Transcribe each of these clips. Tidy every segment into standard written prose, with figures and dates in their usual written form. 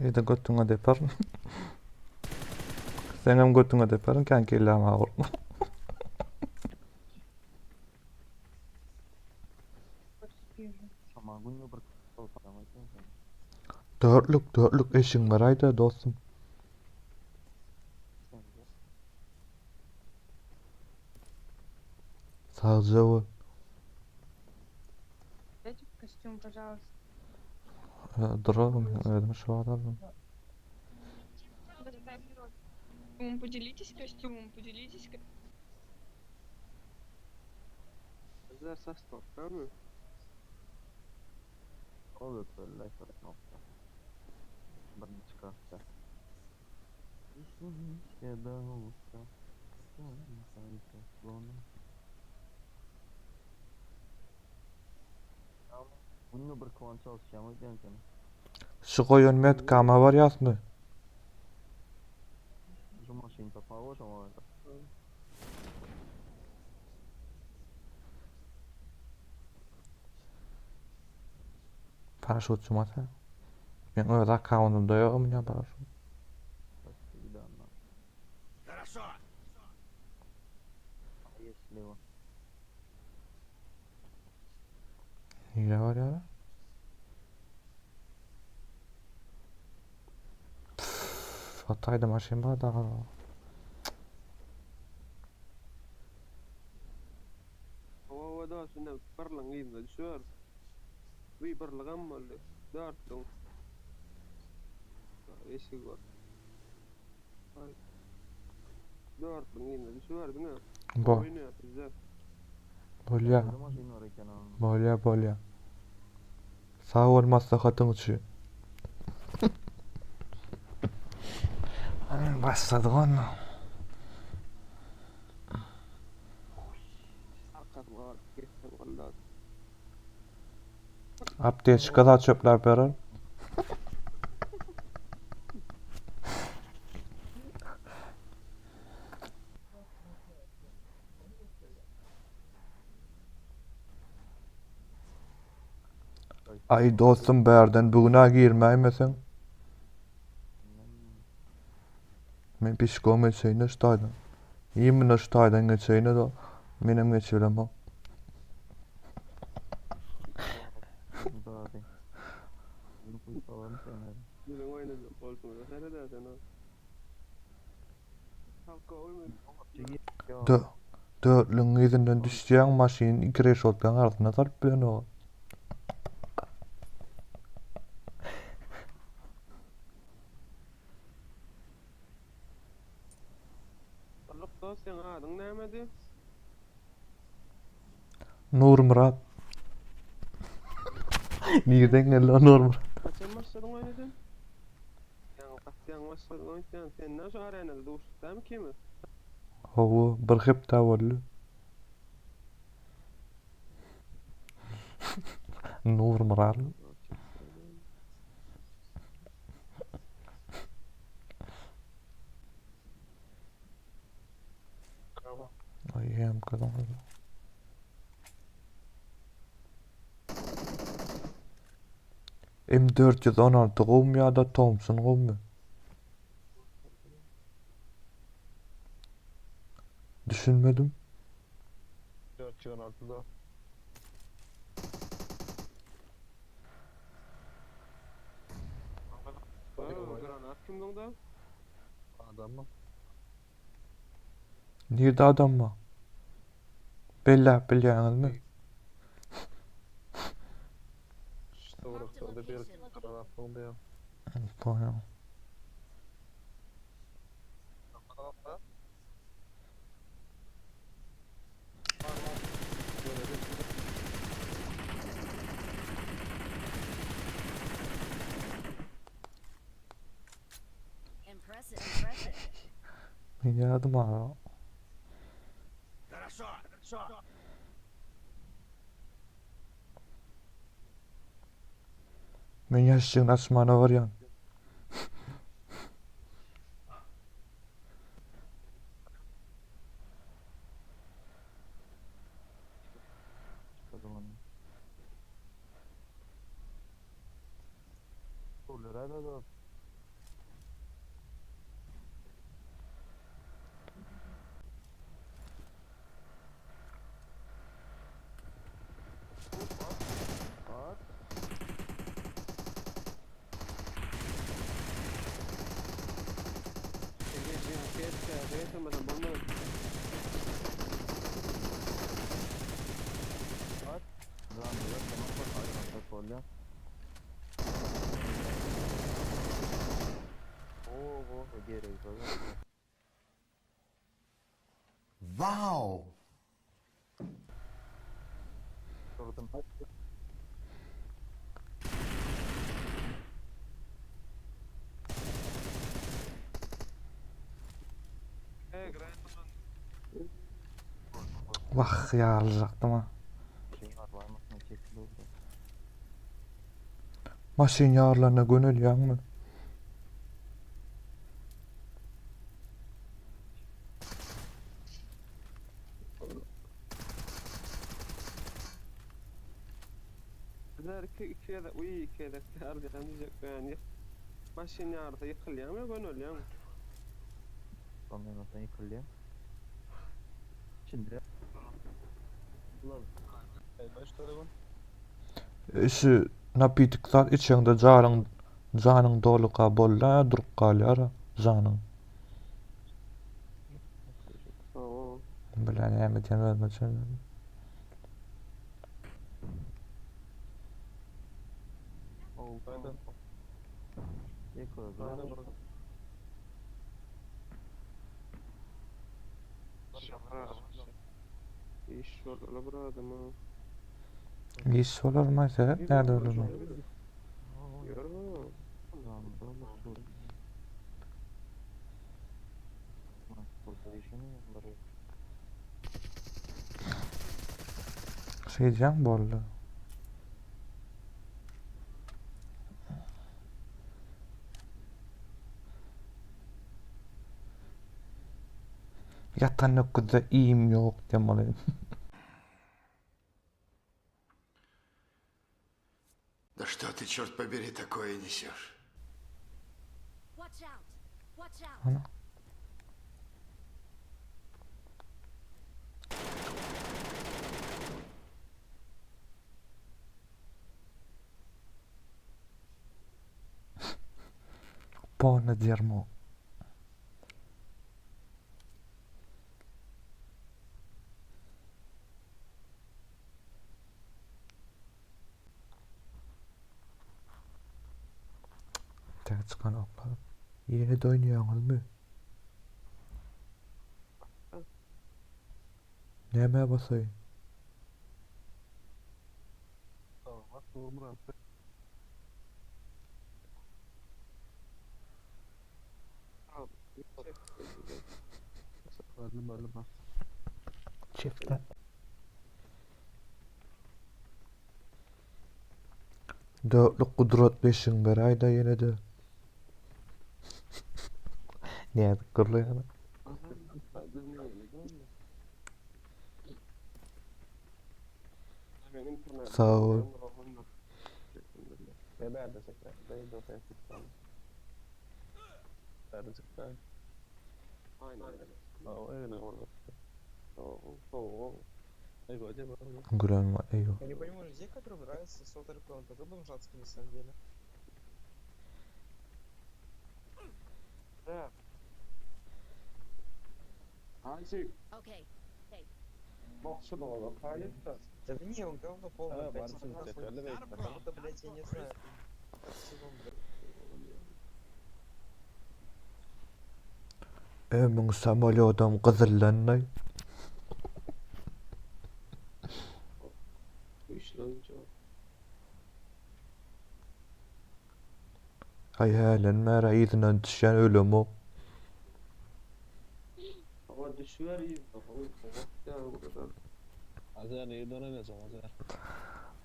Ýa-da götüňe deperin. Seňem götüňe deperin, kän kellämi agyrtma. Dörtlük, dörtlük eşigiň beräýdä dostum. Sagja bol. Дайте костюм, пожалуйста. Dur oğlum, özüm şu wagt aldym. Поделитесь костюмом, поделитесь. Bizler saçmaklar mı? Şu goýan metkama barýasmy? Paraşutçy masa. Men öz akkauntymda ýok münýän paraşut. Nirä barýar? Hatayda maşyn bar da. Hawa hawa dos indi birligiň yzyna düşüber. Wiý birligem boldy. Dörtlügiň. Eşigi bar. Aý. Dörtlügiň yzyna düşüber diňe. Bo. Oýnaýar bizde. Bolýa. Bolýa bolýa. Sag bol maslahatyň üçin. Başladyk onda. Arkasyny alyp geçseň boldy. Apteçka zat çöpläp berer. Aý dostum bärden bigünä girmäýmeseň. Men pişkom geçeýin-de şu taýdan. Imенно şu taýdan geçeýin-de menem geçibilemok. Biziň oýnajak bolşumyza sered-ä sen o. Dö dörtlügiň yzyndan düşýäň maşyn iki reşotkaň arasynda salyp bilenok. Gulluk dost seň adyň nämedi? Nurmyrat. Nirden geldi o Nurmyrat? Haçan başladyň oýna sen? Ýaňy gaty ýaňy başladyň öýtýän. Senden şu arenada duşduk dämi ikimiz? Hawa, bir hepde boldy. Nurmyrat. Aý hem gyzyň. M 416 gowmy ýa-da Thompson gowmy? Düşünmedim. 416 da. Granat kimdiňde? Adam mı? Nirde adam bar? Belläp bilýäňizmi? Şu towrakda bir granat boldy ya. Понял. Impressive, impressive. Men ýadym ara. Men ýaşjygyny açmana barýan. Olur hadi. Wow! Durdum. Wah ýarylyjakdym-a. Maşyn ýarylanda gönelýäňmi? Bizler iki iki gezek uý iki gezek ýarylýan diýjek bäni. Maşyn ýarylsa ýykylýaňmy ýa gönelýäňmi? Ondan ýykylýar. Şimdi Şu napitik zat içeňde jaryň janyň doluka bolýa durup galýar janyň. Bilen näme diýen özüme çenli. Iş bolar bir adama. Iş bolarmy sebäp näde bolar? Şeýdýäň boldy. Ýatan öküzde iým ýok diýen bolaýyn. Да что ты, черт побери, такое несешь? Watch out! Watch out! Ana. Полное дерьмо. Täze çykan oklar. Ýene-de oýnaýaňyzmy? Nämä basaýyn? Çifte. Dörtlük gudrat beşiň beräýdä ýene-de. Nädip gurlaýar? Sag bol. Gülen var eýo. Я не пойму людей, которым нравится Сотер он такой бомжатский на самом деле. Okay. Да не, он говно полное, блядь, он нахуй. Как будто, блядь, я не знаю. Как всего, блядь. Ömüň samolýodam gyzyllandy. Aý hälen bäri yzyndan düşýän ölemok.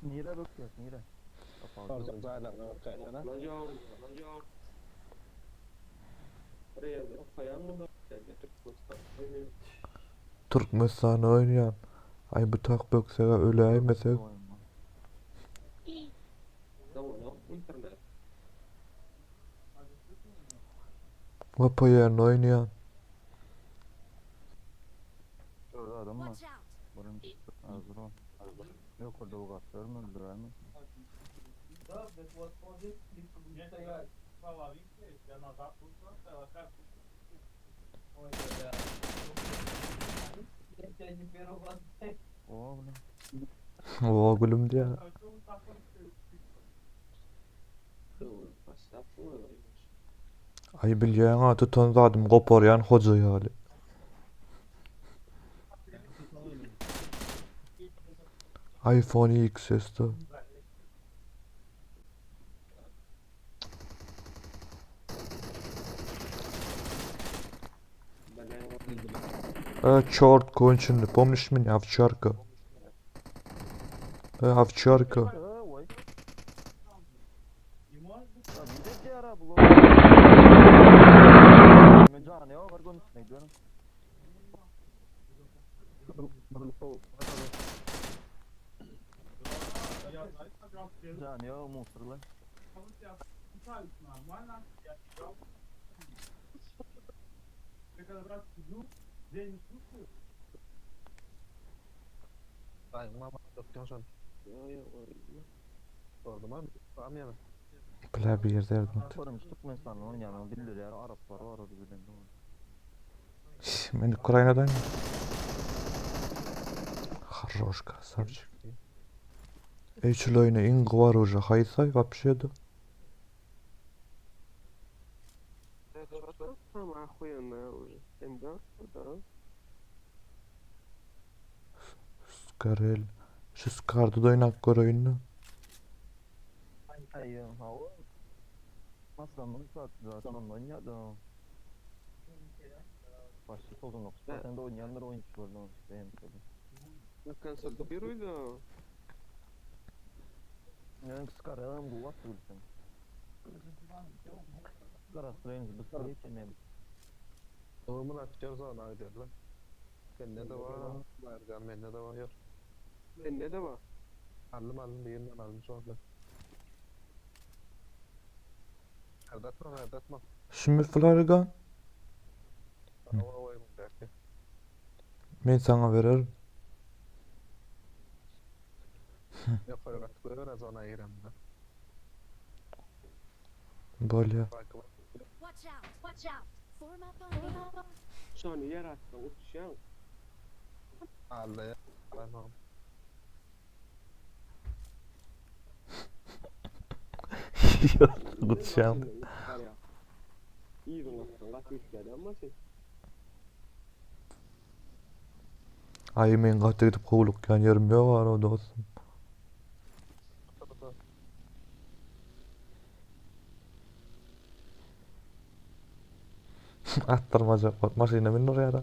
Nire bakıyor? Nire? Türkmenistanda oýnaýan. Aý bu tak böksege öläýmesek. VPN oýnaýan. Şurada adam var. Watch out! Birinci hazır ol. Yok orada bu katlar mı öldürer mi? Oo bu ne? O gülüm diýär. Aý bilýäň-a tutan zadym goparýan hoja ýaly. iPhone XS-de. Чёрт, конченый, помнишь меня, овчарка? Овчарка. Bile bir ýerde ýerdin. Men Ukrainadan. Хорош, красавчик. Ey şulayna iň gowy orужие haýsy вообще-da? Это самое охуенное оружие. МД, да. Skarel. Şu Skarda da oýnap göreýin-de. На консультируй, да. Mende de var. Ergan mende de var. Bende de var. Aldım aldım birinden aldım sonra. Erdatma erdatma. Şumy Flarigan? Hava oýun belki. Men saňa bererin. Ýokary gaty görer zona giremde. Bolýa. Belki Watch out! Watch out! Form up on me. Şony ýer atsaň uçýaň. aldy. Tamam. Gutşam. Ýygyň atsaň gaty gitýär amma sen. Ay men gaty gidip howlukýan ýerim ýok ara dostum. Attyrmajak bolup maşyna mündir ýa-da.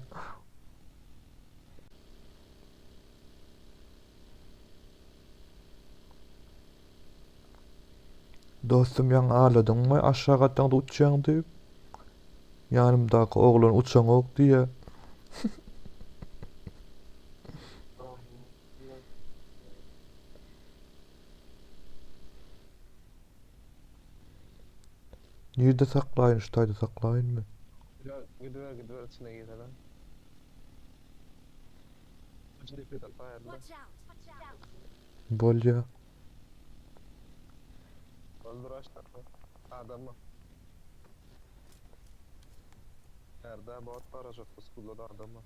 Dostum ýaňy agladyňmy aşak atdaňda uçýaň diýip. Ýanymdaky oglan uçaňok diýýä. Nirde saklaýyn şu taýda saklaýynmy? Gidiver gidiver içine girelim. Watch out! Watch out! Bolýa. Öldür aşağı. Adamı. Nerede bot var çok skulda da adamı.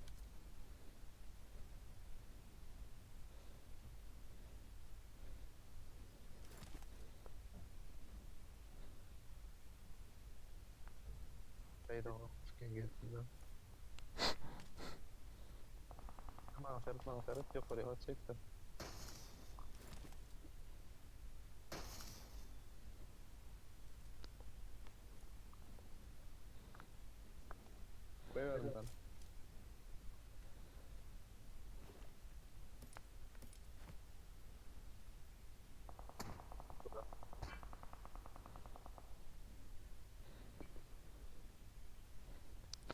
Neydi o? Getirdim. Ama aferin aferin yukarıya çekti. Koyuyorum ben.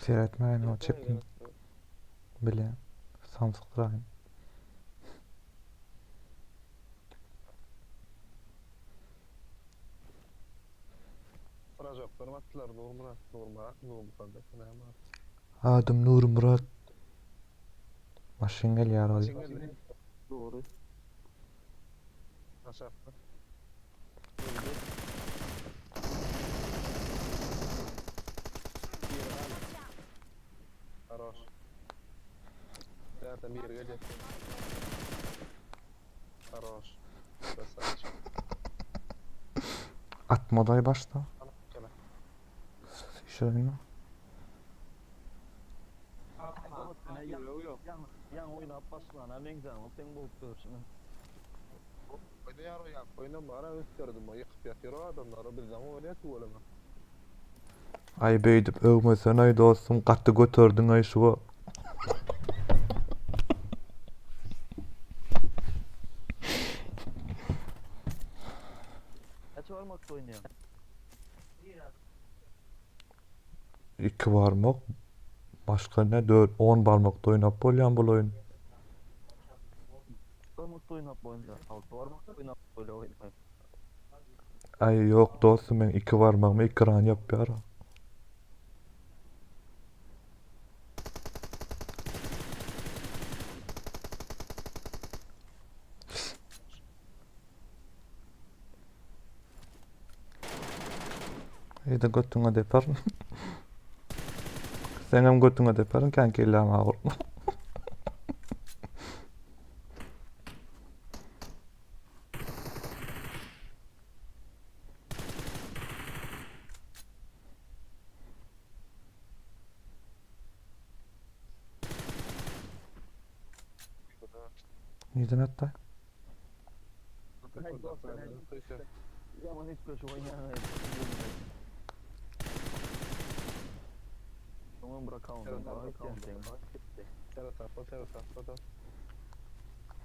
Seyretmäýin o çekdim bile. Samsykdyraýyn. Projektörüm attılar Nur Murat, Nur Murat, Nur Murat. Ne ama? Adym Nur Murat. Maşyn gelýär ol. Şimdi Dogry. aşağı. Watch out! Aroş. Zaten bir yere geliyor. Aroş. Красавчик. Atmaday başda. Ana, gel. Şöyle. Ýok ýok. Ýaňy oýnap başlana meňzäň, sen bolup görşüň. Oýnaýar o ýaňky oýnam bar-a üns berdim o ýykyp ýatyr o adamlar o bizden gowy oýnaýar tüweleme. Aý beýdip öwmesenaý dostum gaty göterdiňaý şuwa. Näçe barmakda oýnaýaň? Iki barmak başga ne dört on barmakda oýnap bolýan bul oýun. Üç barmakda oýnap bolýar. Alty barmakda oýnap bolýar oýun. Aý ýok dostum meň iki barmagym ekran ýapýar. Eýde götüňe deperin. Seňem götüňe deperin kän kelläm agyrtma. Nirden atdy? Ýaman üýtgeşik oýnaýan. Soňam bir akkauntym bar. Seresapla seresapla da.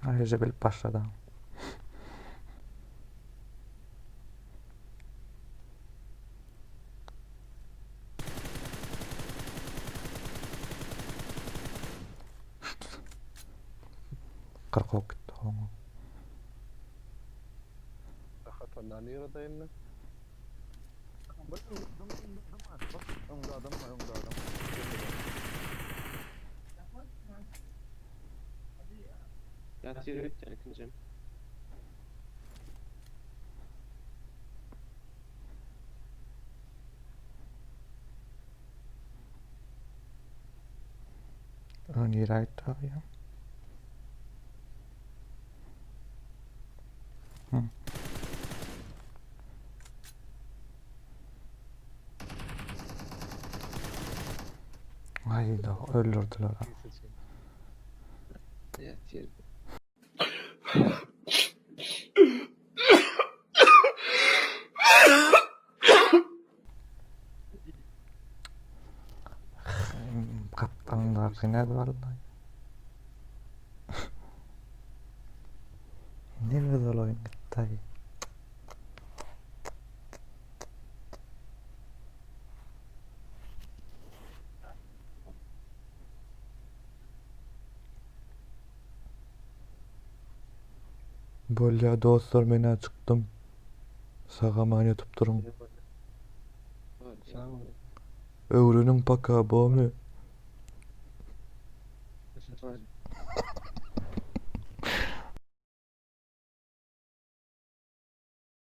Ayrıca bilip başladı. Kyrk ok gitdi oňa. Rahatlandan nirede indi? Bir öňde adam var, öňde adam var. Ýatyr öýtýän ikinjem. O nirä gitdi abi ya? Hı. Hayda öldürdüler ha. Ýatyr. Gapdalyndaky nädip aldy? Ne güzel oýun gitdi. Bolýa dostlar menä çykdym. Sag-aman ýatyp duruň. Sag bol. Öwreniň paka bomy. Bolýa.